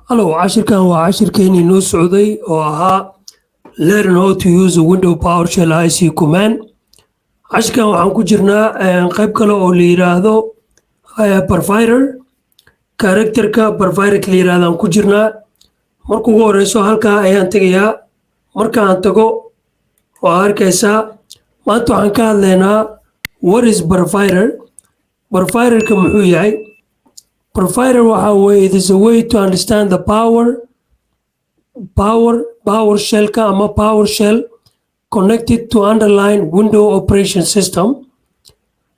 Hello, cashirkan waa cashirkeenii noo socday oo ahaa "Learn how to use a Window PowerShell ISE command". Cashirkan waxaan ku jirnaa qayb kale oo la yiraahdo provider, characterka providerka la yiraahdo aan ku jirnaa. Marka ugu horeyso halkaa ayaan tegayaa. Markaan tago, waa arkaysaa, maanta waxaan ka hadlaynaa what is provider? Providerka muxuu yahay? Provider waxa weeye, it is a way to understand the power PowerShellka ama PowerShell connected to underline Window operation system.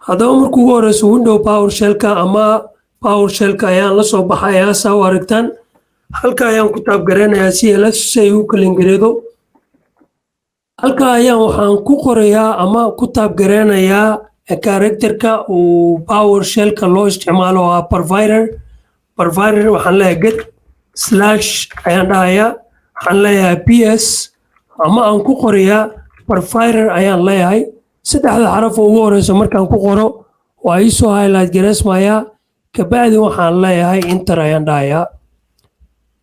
Haddaba marka ugu horeyso Window PowerShellka ama PowerShellka ayaan la soo baxayaa. Saa u aragtaan, halka ayaan ku type gareynayaa CLS si ay u kalingareedo. Halka ayaan waxaan ku qorayaa ama ku type gareynayaa characterka uu PowerShellka loo isticmaalo oo ah provider. Provider waxaan leeyahay get slash ayaan dhahayaa, waxaan leeyahay ps ama aan ku qorayaa provider ayaan leeyahay. Saddexda xaraf oo ugu horeyso markaan ku qoro, waa ii soo highlight gareysmayaa. Kabacdi waxaan leeyahay enter ayaan dhahayaa.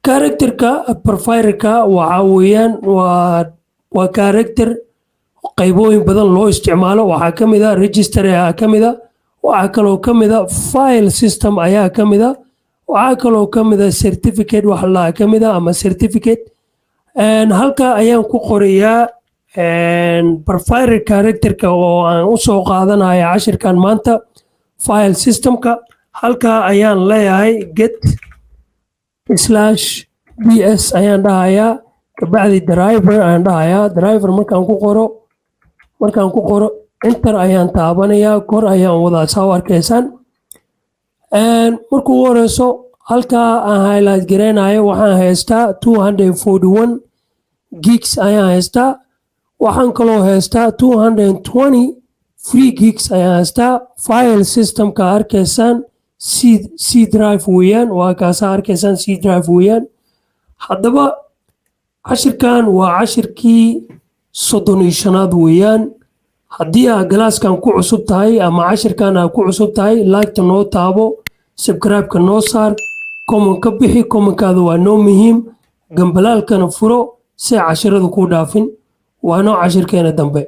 Characterka providerka waxa weeyaan waa character qaybooyin badan loo isticmaalo. Waxaa ka mid a register ayaa ka mid a, waxaa kaloo ka mid a file system ayaa ka mid a, waxaa kaloo ka mid a certificate wax laa ka mid a ama certificate. Halka ayaan ku qorayaa provider characterka oo aan u soo qaadanaya cashirkan maanta, file systemka. Halka ayaan leeyahay get slash ps ayaan dhahayaa, kabacdi driver ayaan dhahayaa. Driver markaan ku qoro, enter ayaan taabanayaa, kor ayaan wadaa, saa u arkaysaan. Marka ugu horeyso halkaa aan highlight gareynayo, waxaan haystaa 241 gigs ayaan haystaa. Waxaan kaloo haystaa 220 free gigs ayaan haystaa. File systemka arkaysaan C drive weeyaan, waa kaasaa arkaysaan, C drive weeyaan. Haddaba cashirkan waa cashirkii 35aad weeyaan. Haddii aa classkan ku cusub tahay ama cashirkan aa ku cusub tahay, liketa noo taabo, subscribe-ka noo saar, comment ka bixi, commentkaada waa noo muhiim, gambalaalkana furo si cashiradu kuu dhaafin. Waa noo cashirkeena dambe.